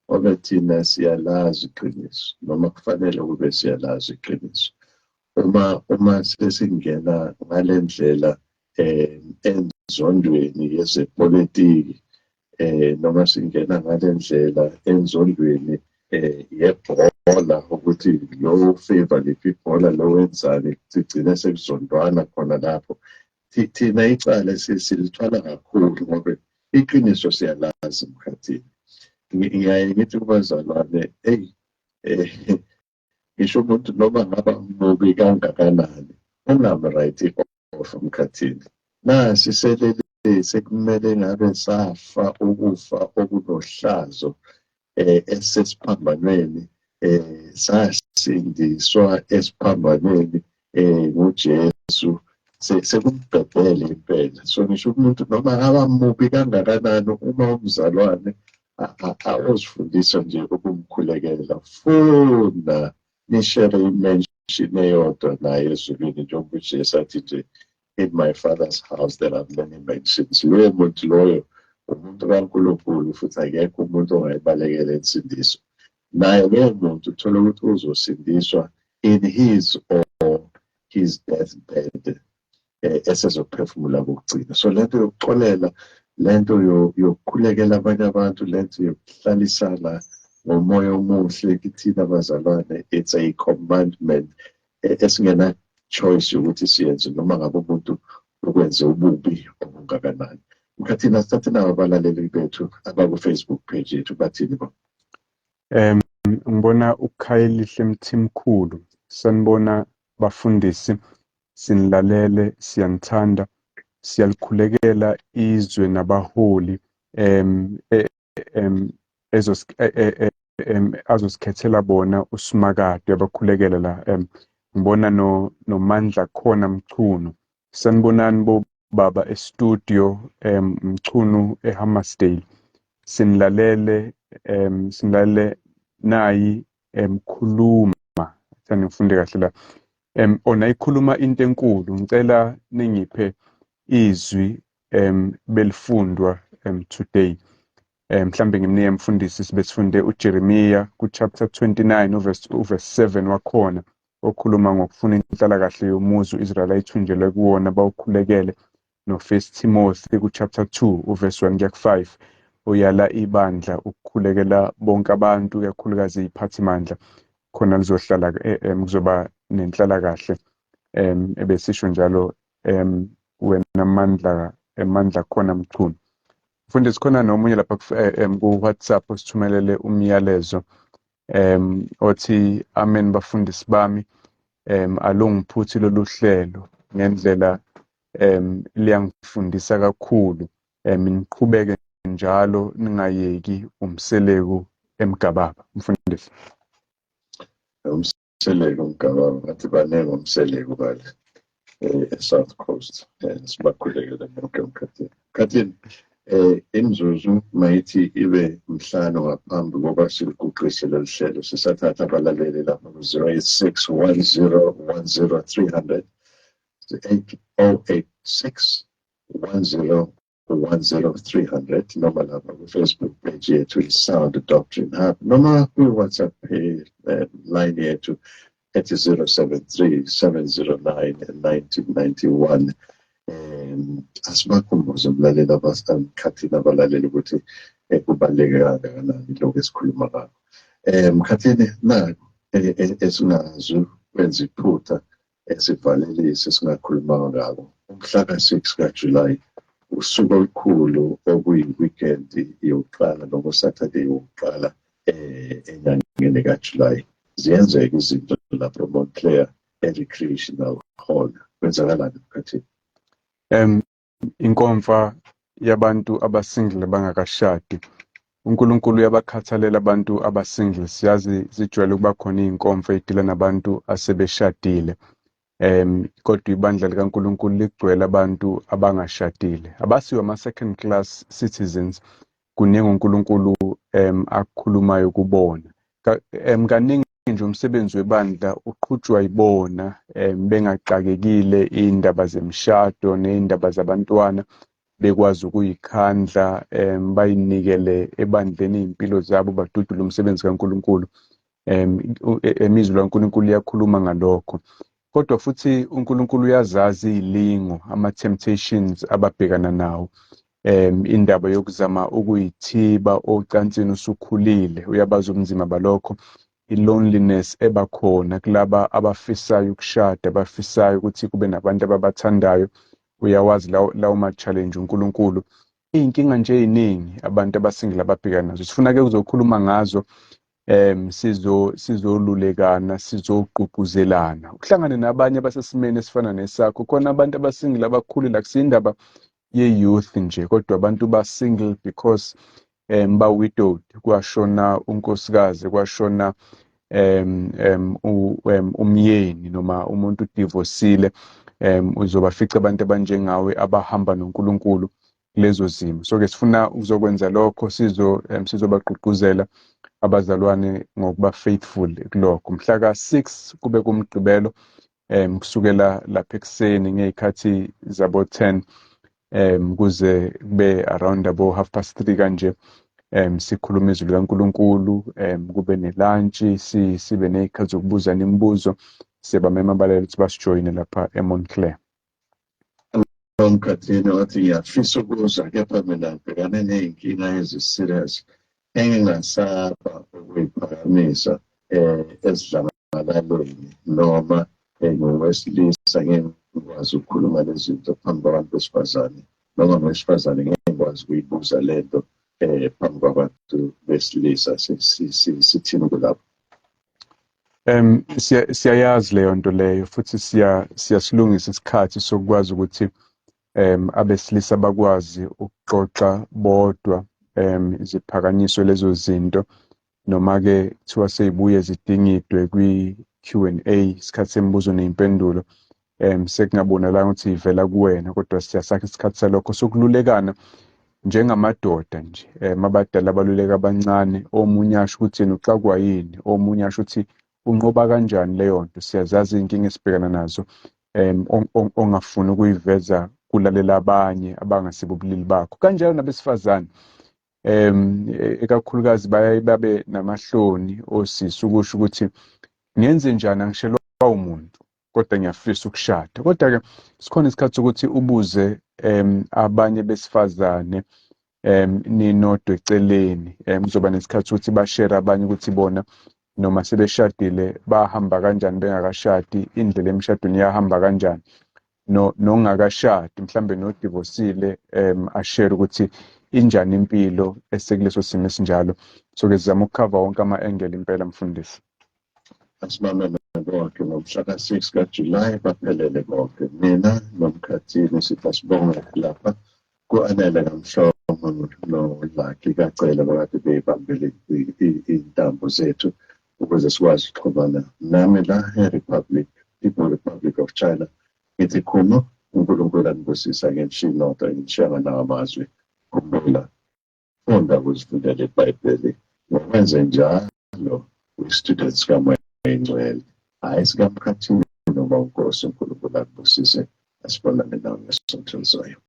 ngoba thina siyalazi iqiniso, noma kufanele kube siyalazi iqiniso. Uma sesingena ngale ndlela enzondweni yezepolitiki, noma singena ngale ndlela enzondweni yebhola, ukuthi lo favor liphi ibhola, lo wenzani, sigcine sekuzondwana khona lapho. Thina icala silithwala kakhulu ngoba iqiniso siyalazi emkhathini. Ngiyaye ngithi kubazalwane, eyi, ngisho umuntu noma ngaba mubi kangakanani, ungam-write off emkhathini. Nasi selelesi ekumele ngabe safa ukufa okunohlazo esesiphambanweni, sasindiswa esiphambanweni nguJesu, sekumbhedele impela. So ngisho umuntu noma ngaba mubi kangakanani, uma umzalwane awuzifundisa nje ukumkhulekela, funa nishere i-mansion eyodwa naye ezulwini, njengoba uJesu athi nje, "In my Father's house there are many mansions." Lowo muntu loyo umuntu kaNkulunkulu, futhi akekho umuntu ongayibalekela insindiso. Naye lowo muntu uthola ukuthi uzosindiswa in his or his deathbed, esezophefumula kokugcina. So lento yokuxolela, lento yokukhulekela abanye abantu, lento yokuhlalisana ngomoya omuhle kithina abazalwane, it's a commandment esingena choice yokuthi siyenze noma ngabe umuntu ukwenze ububi obungakanani. Mkhathini, asithathe nabo abalaleli bethu abaku-Facebook page yethu, bathini bo? Ngibona uKhayelihle Mthimkhulu. Sanibona bafundisi, sinilalele, siyanithanda, siyalikhulekela izwe nabaholi ezos azosikhethela bona uSimakade, uyabakhulekela la. Ngibona no noMandla khona Mchunu. Sanibonani bo baba e-studio, Mchunu eHammersdale. Sinilalele, sinilalele nayi khuluma, thanda ngifunde kahle la. Ona ikhuluma into enkulu, ngicela ningiphe izwi belifundwa today. Mhlambe ngimnike mfundisi, sibe sifunde uJeremiya ku chapter 29 uverse 7 wakhona, okhuluma ngokufuna inhlalakahle yomuzi uIsrael ayithunjelwe kuwona, bawukhulekele, no First Timothy ku chapter 2 uverse 1 kuya ku 5, uyala ibandla ukukhulekela bonke abantu, ikakhulukazi iziphathimandla, khona lizohlala kuzoba nenhlalakahle. Ebesisho njalo wena Mandla, Mandla khona Mchunu. Mfundisi, khona nomunye lapha ku WhatsApp osithumelele umyalezo othi, "Amen bafundisi bami, alungiphuthi lolu hlelo ngendlela, liyangifundisa kakhulu, niqhubeke njalo ningayeki." Umseleku eMgababa, mfundisi. Umseleku uMgababa, ngathi baningi umseleku bale e-South Coast. Sibakhulekele bonke emkhathini. Mkhathini, imizuzu mayithi ibe mhlanu ngaphambi kokuba siliguqise lolu hlelo. Sisathatha abalaleli lapha ku-086 10 10 300, 8086 10 10300, noma lapha ku-Facebook page yethu i-Sound Doctrine Hub, noma kwi-WhatsApp line yethu ethi 073 709 1991. Asibakhumbuze umlaleli abasemkhathini, abalaleli, ukuthi kubaluleke kangakanani lokhu esikhuluma ngakho. Mkhathini, naku esingazi kwenza iphutha esivalelise singakhulumanga ngako. Umhla ka-6 kaJulayi, usuku olukhulu, okuyi-weekend yokuqala noma uSaturday wokuqala enyangeni kaJulayi, ziyenzeka izinto lapho Montclair e-Recreational Hall. Kwenzakalani, mkhathini? Inkomfa yabantu abasingle abangakashadi. UNkulunkulu uyabakhathalela abantu abasingle. Siyazi zijwayele ukuba khona iy'nkomfa ey'dila nabantu asebeshadile, kodwa ibandla likaNkulunkulu ligcwele abantu abangashadile, abasiwe ama-second class citizens. Kuningi uNkulunkulu akukhulumayo kubona. Kaningi nje umsebenzi webandla uqhutshwa yibona, bengaxakekile iy'ndaba zemishado ney'ndaba zabantwana, bekwazi ukuyikhandla, bayinikele ebandleni iy'mpilo zabo, badudule umsebenzi kaNkulunkulu. Imizwi kaNkulunkulu iyakhuluma ngalokho. Kodwa futhi uNkulunkulu uyazazi iy'lingo, ama-temptations ababhekana nawo. Indaba yokuzama ukuyithiba ocansini usukhulile, uyabazi ubunzima balokho. I-loneliness ebakhona kulaba abafisayo ukushada, abafisayo ukuthi kube nabantu ababathandayo, uyawazi lawo ma-challenge uNkulunkulu. Iy'nkinga nje ey'ningi abantu aba-single ababhekana nazo, sifuna-ke ukuzokhuluma ngazo, sizolulekana, sizogqugquzelana, uhlangane nabanye abasesimeni esifana nesakho. Khona abantu aba-single abakhulile, akusiyindaba ye-youth nje, kodwa abantu ba-single because ba-widowed, kwashona unkosikazi, kwashona umyeni, noma umuntu u-divorcile. Uzobafica abantu abanjengawe abahamba noNkulunkulu kulezo zimo. So ke sifuna ukuzokwenza lokho, sizobagqugquzela abazalwane ngokuba faithful kulokho. Mhla ka-6 kube kumgqibelo, kusukela lapha ekuseni ngey'khathi zabo 10 kuze kube around abo 3:30 kanje, sikhuluma izwi likaNkulunkulu, kube ne-lunch, sibe ney'khathi zokubuzana imibuzo. Siyabamema abalaleli ukuthi basijoyine lapha eMontclair. Umkhathini wathi, "Ngiyafisa ukuza, kepha mina ngibhekane ney'nkinga ezi-serious engingasaba ukuyiphakamisa esidlangalaleni, noma ngowesilisa ngeke ngikwazi ukukhuluma lezi zinto phambi kwabantu besifazane, noma ngowesifazane ngeke ngikwazi ukuyibuza lento phambi kwabantu besilisa." Sithini kulapho? Siyayazi leyo nto leyo, futhi siyasilungisa isikhathi sokwazi ukuthi abesilisa bakwazi ukuxoxa bodwa, ziphakanyiswe lezo zinto, noma ke kuthiwa seyibuye zidingidwe kwi-Q&A, isikhathi semibuzo ney'mpendulo, sekungabonakala ukuthi ivela kuwena, kodwa siyasakha isikhathi salokho sokululekana njengamadoda nje, abadala abaluleka abancane. Omunye asho ukuthi yena uxakwa yini, omunye asho ukuthi unqoba kanjani leyo nto. Siyazazi iy'nkinga esibhekana nazo, ongafuni ukuyiveza kulalela abanye abangasibo ubulili bakho. Kanjalo nabesifazane, ikakhulukazi bayaye babe namahloni osisi ukusho ukuthi ngenze njani, angishelwa umuntu, kodwa ngiyafisa ukushada. Kodwa-ke sikhona isikhathi sokuthi ubuze abanye besifazane, ninodwa eceleni. Kuzoba nesikhathi sokuthi ba-share abanye ukuthi bona noma sebeshadile bahamba kanjani, bengakashadi indlela emshadweni iyahamba kanjani, no nongakashadi mhlambe no-divorcile, a-share ukuthi injani impilo esekuleso simo esinjalo. So ke sizama ukukhava wonke ama-angle impela, mfundisi. Asimamele bonke ngomhla ka-6 kaJulayi, baphelele bonke. Mina nomkhathini sithi asibonge lapha ku-Anele kaMhlongo noLucky Kacele, bakade beyibambele iy'ntambo zethu ukuze sikwazi ukuxhumana. Nami la e-Republic People Republic of China ngithi khumo, uNkulunkulu anibusisa ngenshinoda. Ngishiya nganawo amazwi: khumbula, funda ukuzifundela iBhayibheli. Ngokwenze njalo uyi-student sikaMoya Oyingcwele, hhayi sikaMkhathini noma uNkosi. uNkulunkulu akubusise, asibonane nawe ngesonto elizayo.